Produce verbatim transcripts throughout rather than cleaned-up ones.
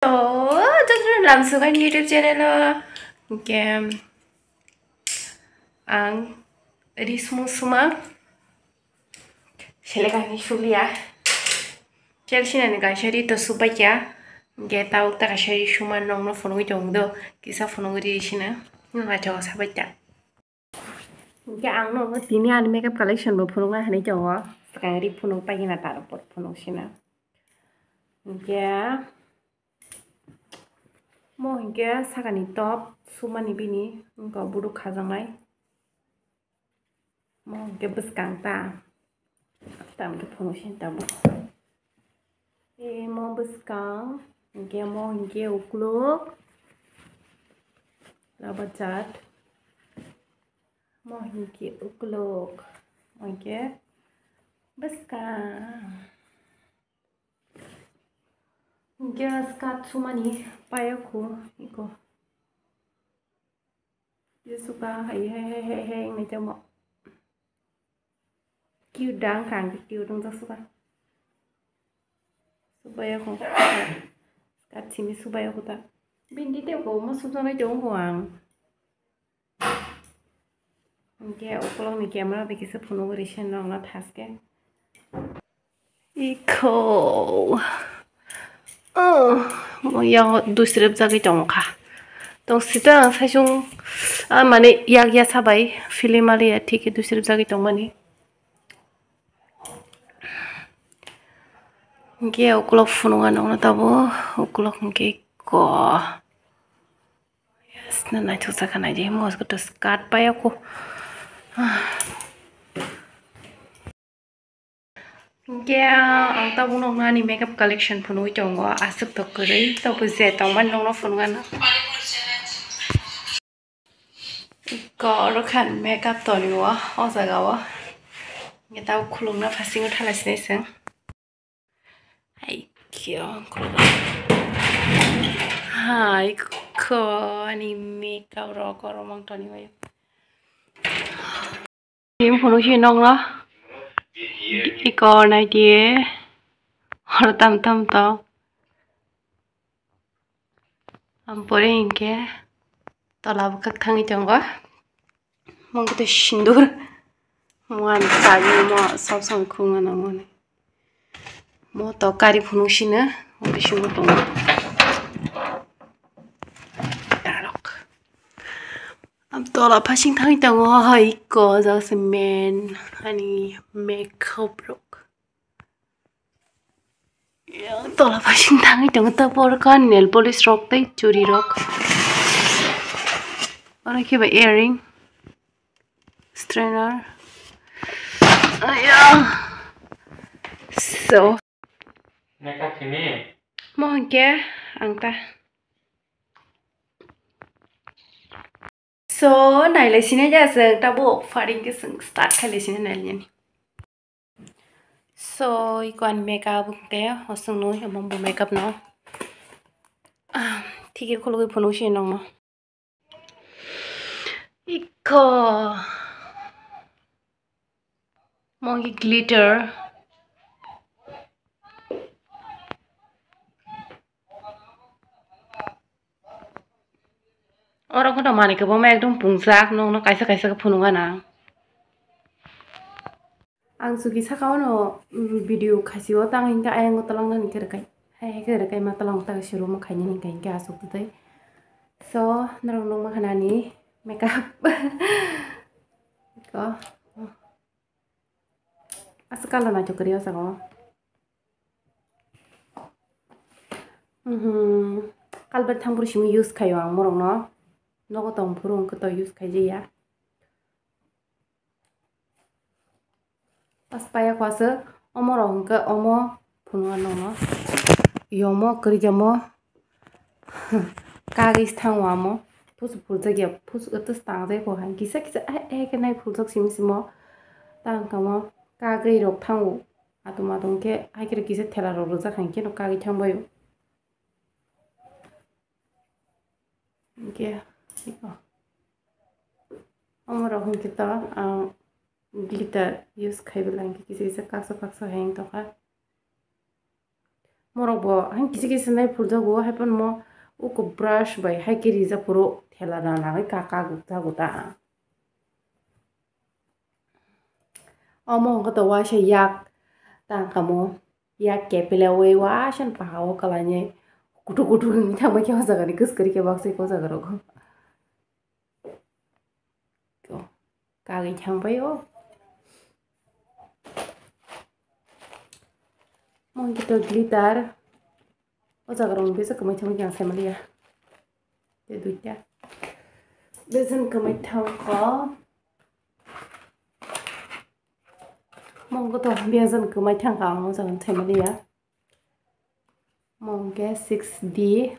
Oh, jotono lamsukha ni YouTube channel o. Hingke ang ri sumung suma. Selekani sulia. Chelsea ni kaisa ri to subaikya. Hingke tabuk ta kaisa ri suma nongno phunugwi tongdo. Kisa phunugwi ri sina. Nung achago sabaikya. Hingke ang nokno tini ani makeup collection bo phunukna hinwi tongo. Swkang ri phunuk paikhe na tarok phunuk sina. Hingke mo hingke sakani top sumani bini wngkha buru khajaknai. Mo hingke bwskang ta. Tamkhe phunuk sini tabuk. E mo bwskang, hingke mo hingke ukluk. Rubber chat. Mo hingke ukluk. Mo hingke bwskang. Hingke skirt sumani payokho iko. Jesuka hai hai hai hai hai wngwi tongmo. Cute da wngkha ang cute wngjak suka. Subaiyokho. Skirt simi subaiyokho ta. Bini tei kobangma sujaknai tongo ang. Hingke ukolokni camera bai kisa phunugwi rwse nokno thaske. Ikho. Oh, mo yang dusrep jagwi tongkha. Tong sita ang saisung, ah, mane yak ya sabai film ali ya thik dusrep jagwi tongmani. Hingke ukolok phunukha nokno tabo, ukolok hingke ko. Yes, na naithok sakha naidi, mo to skirt payokho. Hingke ang tabuk nokno ani makeup collection phunugwi tongo, aswk to kwrwi, tabuk je tongmani nokno phunukha na. Iko oro khan makeup tonwi o, o jaga o. Hingke tabuk khulumna phasingo thalai sinai chwng. Hai kyo, hai ko ani makeup rok oro mang toni bai. Tim phunu si nokno iko nai di hor tam tam to. Ampore hingke tola bwkhak thangwi tongo. Mungkhe tei sindur. Muan tagi mo sob samoi khungna nangmani. Mo to kari phunuk sino, mo bisingo tongo. Darok. Am tola phasing thangwi tongo, hai ko jaga se men ani makeup rok. Tola phasing thangwi tongo, ta porkha nail polish rok tei churi rok. Oro khe ba earring, strainer. Aya. So. Mo hwnkhe ang ta. So, nailai sinai ja chwng tabuk, pharing khe chwng start khailai sinai nailani. So, iko ani makeup hwnkhe, o chwngno, omo bo makeup no. Ah, thikhe khulugwi phunuk si nokno. Iko. Mo hwnkhe glitter. Oro khe to manwi kwbangma ekdom pungjak, nokno kaisa kaisa khe phunukgana. Ang sugi saka ono, mm, video khaisio tang hwnkhe ayang o twlangnani khe rwkai. Hai hai khe rwkai ma twlang tak se room o khainani hwnkhe hwnkhe aswk twi. So, norok nukma khanani makeup. Ko. Aswk colour naithok kwrwi o jaga o. Mhm. Kalbari thangphuru simi use khaio ang morokno. Nogo tongphuru hwnkhe to use khaijaya. Pas paya kwaswk omo rok hwnkhe omo phunukha nokno. Yomo kwrwi jamo. Kagwi se thango amo. Pusu phuljakya, pusu twswk tangjak kho hai. Kisa kisa ai ai khe nai phuljak simi simo. Tang kamo kagwi rok thango. Atum atum khe hai khe kisa thela rok rwjak hai khe no kagwi thangbaio. Hwnkhe omo rok hwnkhe to ang glitter use khai belai hwnkhe kisa kisa kaksa kaksa hai wng tongkha. Morok bo hai kisa kisa nai phuljago, hai phano mo uku brush bai hai khe rijak phuru thela na nangwi ka ka gukta gukta. Omo hwnkhe to waisa yak tang kamo, yak kepelewi waisa pahao kwlainwi kuthuk kuthuk wngwi thangbai khe o jaga ni kwskwrwi khe baksa khe o jaga rogo. Kagwi thangbai o. Mo hwnkhe to glitter. O jaga rok besa kwmai thangwi ang sai maliya. Tei duita. Besa kwmai thang kho. Mo hwnkhe to besa kwmai thang kha ang o jaga sai maliya. Mo hwnkhe six D.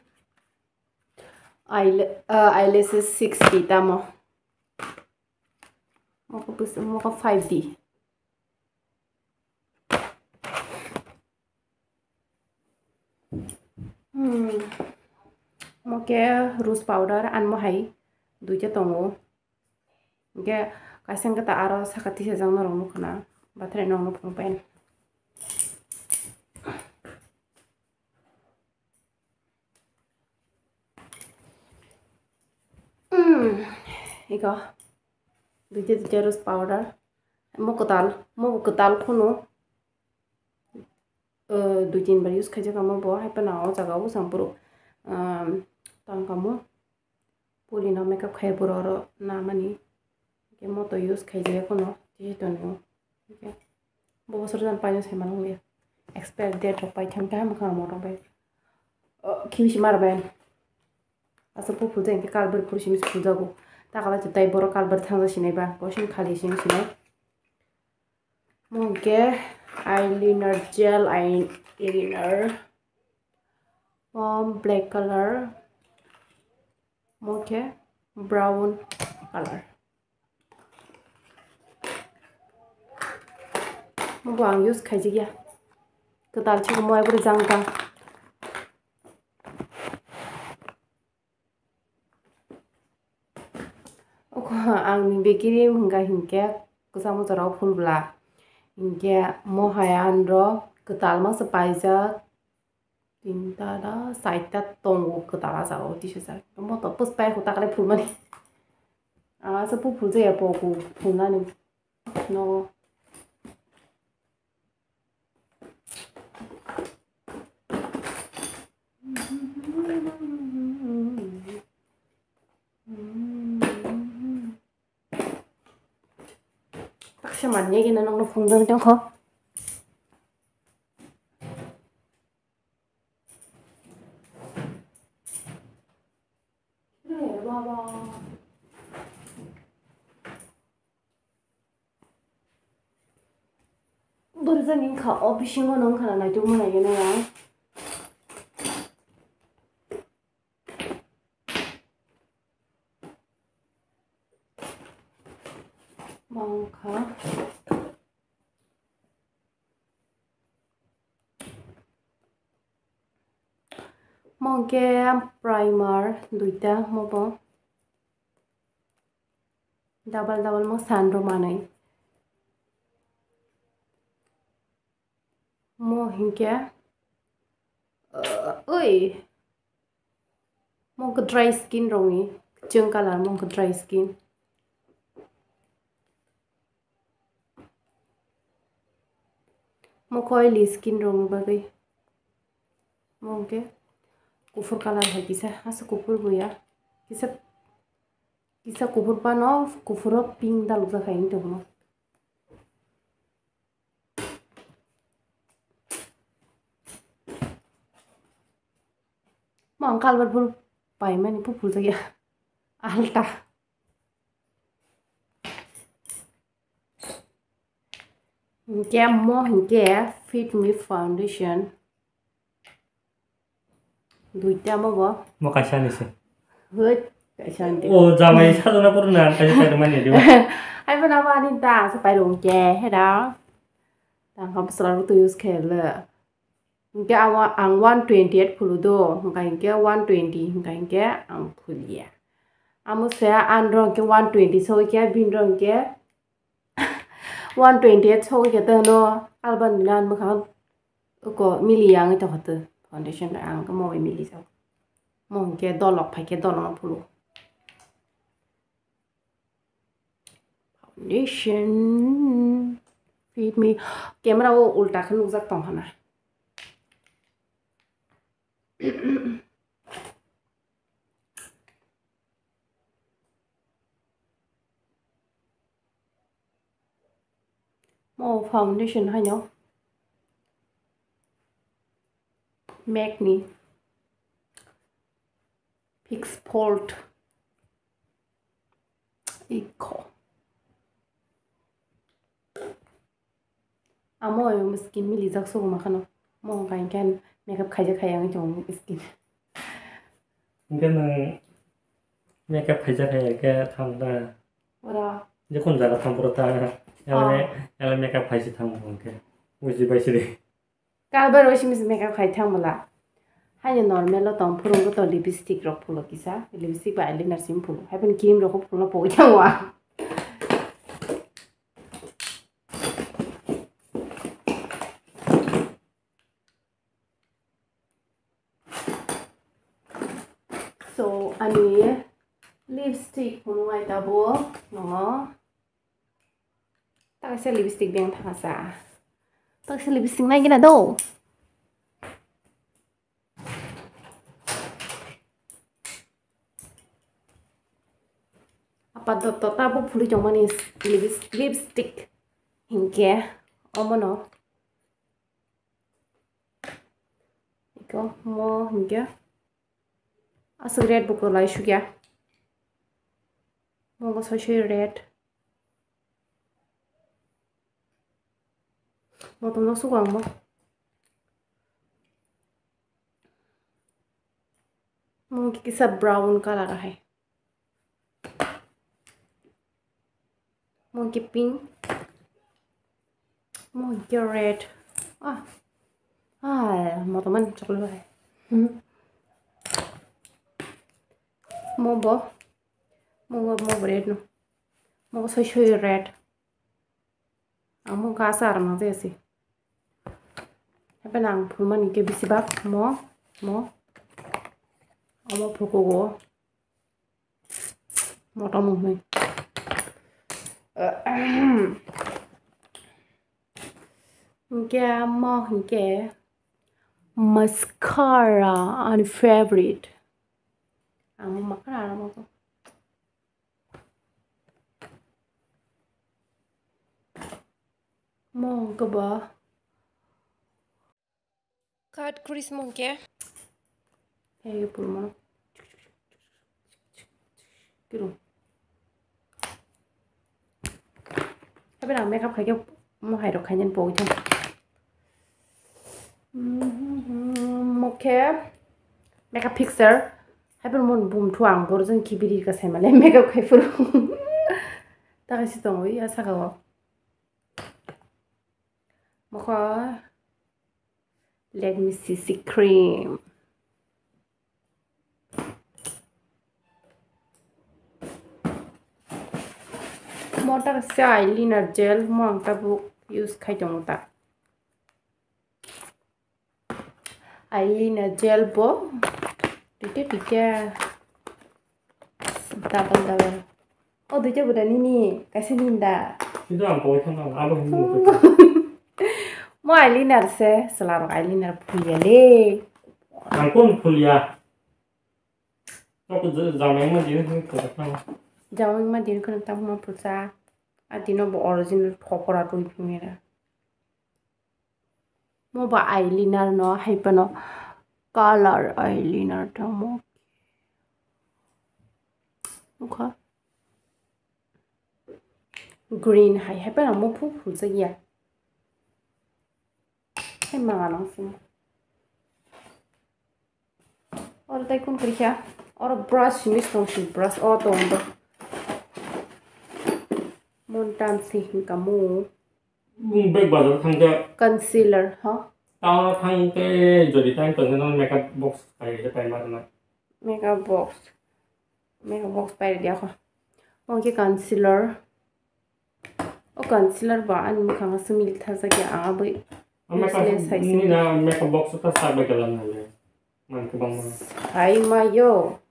Eyel-, ah, eyelashes six D tamo. Moko pus-, moko five D. Hmm. Moke rose powder anmo hai duita tongo. Hingke kaisa hingke ta aro saka tisajak norok nukha na. Bathrai norok nukha pen. Hmm, iko duita duita rose powder. Mo kwtal, mo bo kwtal phano, eh, dui tin bar use khaijak amo bo, hai phano o jaga o bwsang borok, um, tang kamo puli no makeup khai borok oro namani. Hingke mo to use khaijak ya phano, tei tongo. Hingke bo bosor jani paino sai mano wngya. Expire date rok pai thang khe ha mwkhang rok bai. O, khibisi mar bai. Aswk buphuru jai hingke kalbari phuru simi phuru jago. Takala chutai borok kalbari thangja sinai ba. Kosin khali simi sinai. Mo hingke eyeliner, gel eyeliner. Mo black color. Mo khe brown color. Bo ang use khaijak ya. Kwtal se mo ai bwrwi jang jang. Oko ang ni bekiri hwnka hinkhe kwchangma jora o phul bwla. Hinkhe mo hai anro kwtal masa paijak. Tinta da, saita tongo kwtal a jaga o tisajak. Mo to pwspai kho takle phulmani. Ang asa buphuru jaya poku phulnani nogo. Taksa manya gina nokno phungjagwi tongkho. Borjani wngkha o bisingo no wngkha na naitukma naigena ya. Mangkha. Mo hwnkhe primer duita mo bo double double mo san rw manwi. Mo hinkhe, uh, oi, mo khe dry skin rokni kwchwng colour, mo khe dry skin. Mo khe oily skin rokni bagwi. Mo hinkhe kuphur colour hai kisa, aswk kuphur bo ya. Kisa, kisa kuphur phano, kuphuro pink dalukjak hai wng tongmo. Mo ang kalbar phuru paimani phuru phuljakya. Alta. Hinkhe mo hinkhe Fit Me Foundation. Duita mo bo. Mo kaisa ni se. Hut, kaisa ni. O jamai sajona puruna kaisa kaisa mani dibo. Ai bo na bo ani ta sa pai rung ke hera. Tang kha bwsla rok to use khe le. Hinkhe ang wa-, ang one twenty eight phulu do, hinkha hinkhe one twenty, hinkha hinkhe ang phuliya. Amo se anro hinkhe one twenty sogwi khe, binro hinkhe one twenty eight sogwi khe teno, alban ni nan mwkhang Uko mili ya wngwi tongkha twi foundation bai ang khe mo bai mili jago. Mo hinkhe dolok phai khe dolokno phulu. Foundation. Feed me. Camera o ulta khe nukjak tong hana. Mo foundation haino MAC ni Fix Fault. Ikko. Amo skin milijak sugo makhano. Mo hwnka hinkhe makeup khaijak khaiya wngwi tongo skin. Hinkhe nwng makeup khaijak khaiya khe thang da. Ora. Jekon jaga thang phuru ta. Ele, ele makeup khaisi thang hwnkhe. Buji bai sidi. Kalbar bai simi makeup khai thang bwla. Haino normal o tong phuru to lipstick rok phulo kisa. Lipstick bai eyeliner sim phulo. Haibani cream rok phulo pogwi thango. So, ani lipstick phunuknai tabuk, no. Taksa lipstick beng thangsa. Taksa lipstick nai gina do. Apatot tabuk phulwi tongmani lips-, lipstick. Hinkhe, omono. Iko mo hinkhe aswk red bo kwlai sukya. Mo bo soi soi red. Motom no sugo ang mo. Mo kisa brown color hai. Mo khe pink. Mo khe red. Ah. Ah, motom man chocolate bai. Hmm. Mo bo. Mo bo, mo bo red no. Mo bo soi soi red. Amo gasa arang jesi. Hape nang phulmani ke bisi bak mo, mo. Amo phukugo. Motom hwnwi. Hinkhe amo hinkhe mascara ani favorite. Ang mascara ano mo. Mo hwnkhe bo cut crease mo hwnkhe. Hey, pulmo. Kiru. Hape ang makeup khaikhe mo hai rok khainani pogwi thang. Mo khe makeup fixer. Hape mo bumthu ang borjong kibiri ka saimale makeup khai phuru. Takai si tongo ya saka o. Mokho Let me see, see cream. Mo ta se eyeliner gel, mo ang tabuk use khai tongo ta. Eyeliner gel bo, tite tite. Double, double. O duita bo da nini, kaisa nini da. Kintu ang koi thang ang, abo hinwi. Mo eyeliner se, chwla rok eyeliner phulia le. Ang kon phulia. Toko je-, jamai ma din khun khun thang. Jamai ma din khun thang ma phusa. A dino bo original thopora twi phimira. Mo ba eyeliner no, hai phano color eyeliner tamo. Nukha. Green hai, hai phano mo phu phu jagya. Hai manga nang simo. Oro tai kun kwrwi kha? Oro brush simi tong si brush o tong do. Mon tam si hinka mo. Bung bag bazar thang khe. Concealer, ha? Town thang khe jodi time tong khe no makeup box khai khe time ma rwna. Makeup box. Makeup box pai rwdi ako. Mo khe concealer. O concealer ba ani mwkhang aswk mili thajak ya, ang abwi Ang makeup, useless hai se. Nini na makeup box ta sak bai kalam na le. Man kwbangma. Hai mayo.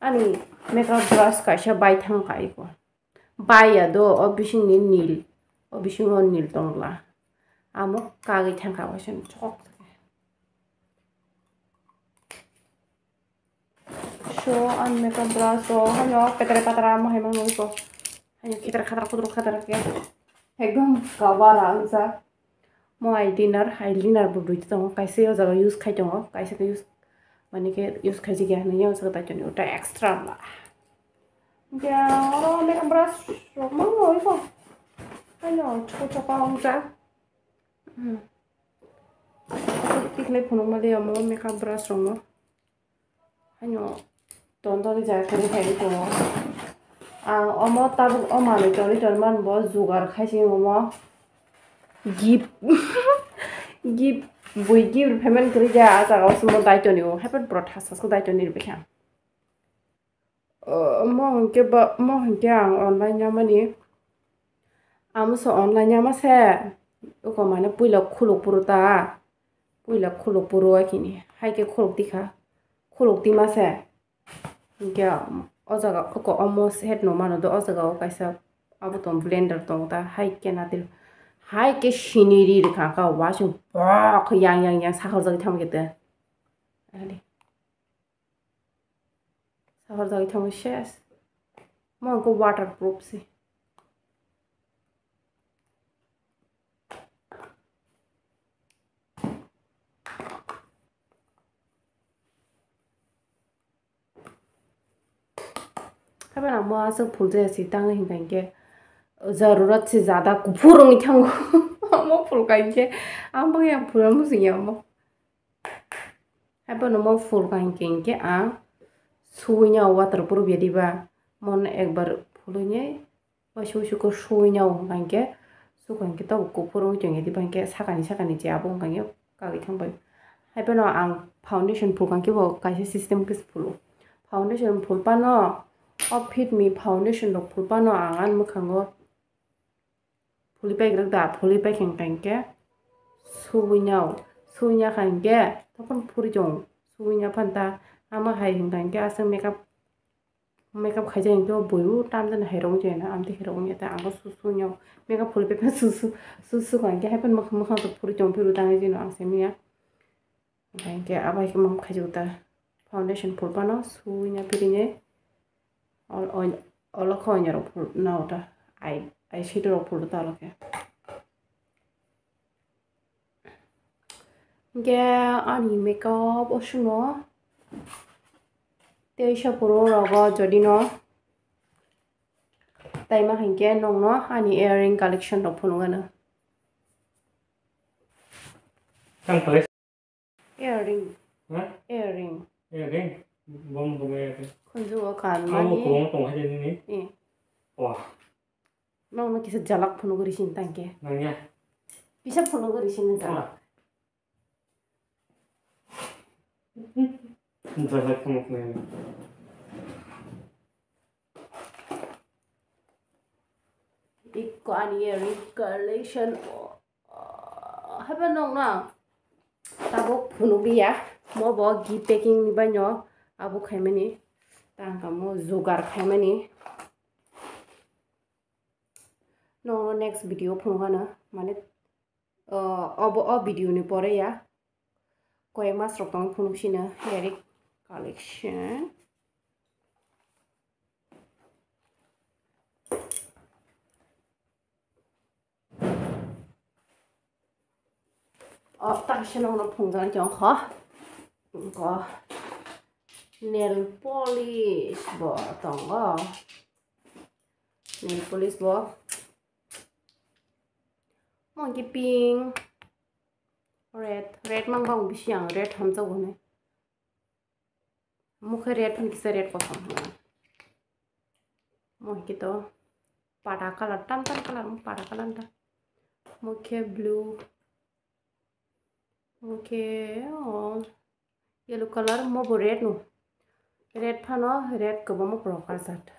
Ani makeup brush kaisa bai thang kai ko. Bai ya do, o bising ni nil. O bising o nil tongla. Amo kagwi thang ka waisa chok. So, ang makeup brush o, haino petre patra mo hai mang nugwi ko. Haino khitra khatra khudru khatra khe. Ekdom kabara ang sa. Mo eyeliner, eyeliner bo dui tongo. Kaisa o jaga use khai tongo, kaisa khe use, mane khe use khai jigya hinwi yang sa tai tongo. Uta extra la. Ya, oro makeup brush rok mang nugwi ko. Haino chukchuk ang sa. Hmm. Tikle phunuk ma de amo makeup brush rok mo. Ano ton ton ni jaga khe khai tongo. Ang omo tabuk o manwi tonwi tonwi man bo jugar khai se omo. Gift, gift, bui gift payment kwrwi ja, a jaga o se mo daitoni o, haiphano borok thasa se daitoni rwbaikha. O, mo hinkhe ba, mo hinkhe ang online yamani. Amo se online yama se, oko mane puila khuluk phuru ta, puila khuluk phuru o kini, hai khe khuluk tikha, khuluk tima se. Hinkhe o jaga oko omo set no mano do, o jaga o kaisa abo tong blender tong ta, hai khe natil, hai khe sini ri rwkha kha wasung bok yang yang yang saharjagwi thangma khe te. Sahar jagwi thangwi ses. Mo wngkha waterproof se. Haibano ang mo aswk phul jaya se tang hinkha hinkhe zarurat se jada kuphur wngwi thango. Mo phul ka hinkhe ang bangya phul muchung ya mo. Haibano mo phul ka hinkhe hinkhe ang suwui no waterproof ya diba, mono ekbar phulwi nai waisa waisa khe suwui no hinkhe sukha hinkhe tabuk kuphur wngwi tongya diba hinkhe sakani sakani je abo wngkha hinkhe kagwi thangbai. Haibano ang foundation phul ka hinkhe bo kaisa system khe se phulo. Foundation phul phano o Fit Me foundation rok phul phano ang ani mwkhango phulwi paikrok da, phulwi paikha hinkhe suwui no, suwui no kha hinkhe tokon phuri chong, suwui no phanta ama hai hinkha hinkhe aswk makeup, makeup khaijak hinkhe o bui o tamjani hai rok wngya na, amtwi hai rok wngya ta, ang o su suwui no makeup phulwi paiphano su su, su su kha hinkhe haiphano mwkhang mwkhang to phuri chong phuru tangwi jino ang simi ya. Hinkhe abo hai khe mom khaijak ta foundation phul phano suwui no phiri nai. Ol-, ol-, olo khe oinarok phul nao ta, ai, ai sitwrok phul ta olo khe. Hinkhe ani makeup o suno tei sa phuru rogo jodi no taima hinkhe nongno ani earring collection rok phunuk gano. Earring. Ha? Earring. Earring? Bom bom earring. Khunju o kan mani. Amo kwbangma tong hai de nini. Eh. Wah. Nokno kisa jalak phunuk gori sin tangke. Nangya. Kisa phunuk gori sin jalak. Wah. Jalak phunuk nai. Ikko ani earring collection. Haiba nokno tabuk phunukliya, mo bo gift packing ni baino abo khaimani, tang kamo jugar khaimani. Nokno next video phunukgano, mane, o, obo, o video ni pore ya, koyek mas rok tong phunuk sino, earring collection. O, taksa nokno phunukjak tong kho. Ko nail polish bo tongo. Nail polish bo. Monkey pink. Red, red mang bang bisi ang red hamjak hwnwi. Mokhe red hwn kisa red kosom hwn. Mo hwnkhe to pada colour, tam tam colour, mo pada colour ta. Mokhe blue. Mokhe, oh, yellow colour, mo bo red no. Red phano, red kwbangma prohor kajak.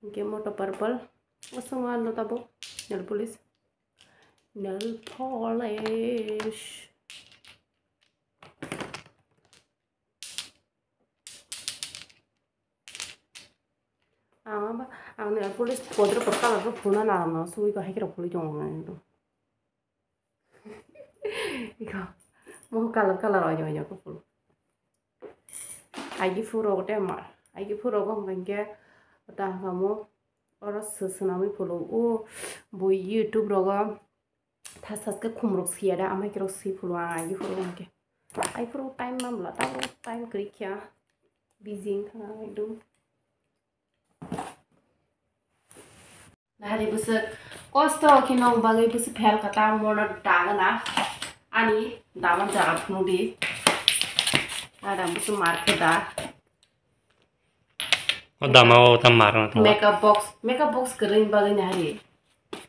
Hwnkhe moto purple, o swngo ano tabuk nail polish. Nail polish. Ang ba, ang nail polish powder bo color rok phulna nang no, sugui ko hai khe rok phulwi tongo ang do. Iko, mo color color oyo oyo ko phul. Aigi phuro gote ma, aigi phuro go hingke ta hamo oro se swnamwi phulu o bo YouTube rogo. Thas thas khe khumrok siya da, amai khe rok si phuru ang ai phuru hwnkhe. Ai phuru time mamla, tabuk time kwrwi kha. Busy wngkha ang ekdom. Nahari bwswk kosto khe nong bagwi bwswk phel kha, ta mono dagana. Ani daman jaga phunu di. Ada bwswk mar khe da. O dama o tam mar na tong. Makeup box, makeup box kwrwi bagwi nahari.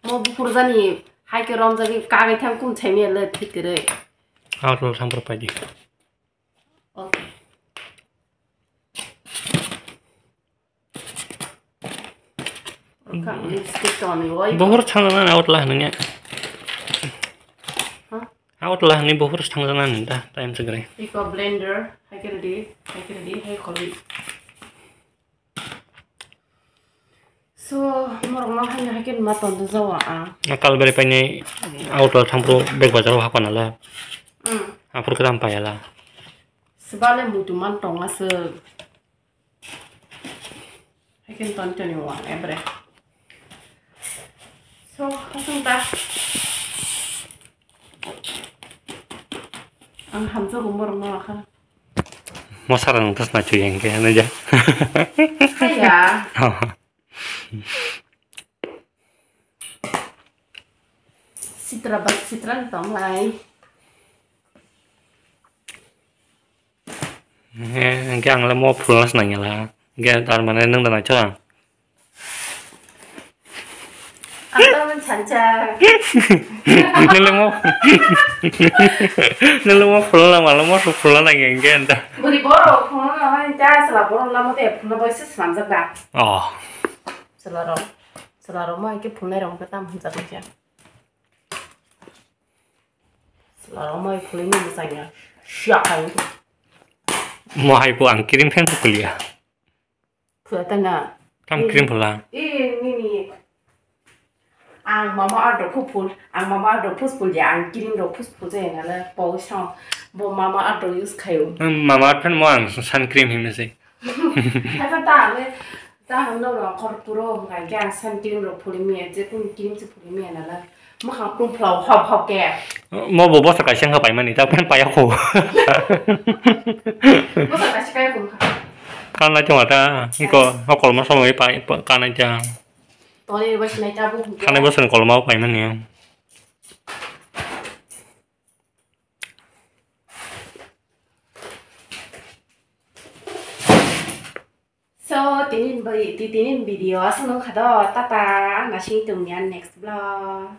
Mo bukur jani hai khe romjagwi kagwi thang kum chai mele thik kwrwi. Outlaw thampro paidi. Okay. Lipstick toni oi. Bohor chana na outlaw hwnwi. Ha? Outlaw hwnwi bohor thangjaknani da, time se kwrwi. Iko blender, hai khe ready, hai khe ready, hai kholi. So, morokno haino hai khe ma tonjak jago ang. Kalbari painai outlaw thangphuru bag bazaro hapanala. Mm. Aphuru khe tamo paiala. Swbale muitu man tonga se. Haikhe toni toni wang ebre. So, hasung ta. Ang hamjago morok no akha. Mosara nung tas na chuya hingke, ano ja. Haya. Sitra bak sitra tong lai. Hingke ang le mo phulna se nangya la. Hingke tar mane nung da naithok ang. Ang tamo chancha. Nung le mo, nung le mo phulna mala mo phulna nangya hingke anta. Buri borok phulna nangya, sala borok lamo te phulna bai se slamjak da. Oh. Sala rok, sala rok mo hingke phulnai rok hingke tam hwnjak hingke. Sala rok mo phulwi ni bwsanya. Siya kai. Mo hai po ang cream phen phulya. Phulwi tanya. Tam cream phula. Eh, nini. Ang mama ardok phul, ang mama ardok phus phul ya, ang cream rok phus phul jaya nala pau song. Bo mama ardok use khayo. Mama ardok mo ang sun cream himse. Asa ta le, ta hano rok khor puro hwnga khe ang sun cream rok phuli miya, je kun cream se phuli miya nala. Mokhang pung phlau hop hop khe. Mo bo bosa kaisa wngkha paimani, ta phan paya kho. Bosa kaisa kaya kho wngkha. Kanai tongma ta, iko, hokol ma somoi pai, pa-, kanai ta. Tole bai sinai ta bo hwnkhe. Kanai bosa ni kolma paimani. So, tini bai, ti-, tini video aswk nung kha do, tata, nasing tongya next vlog.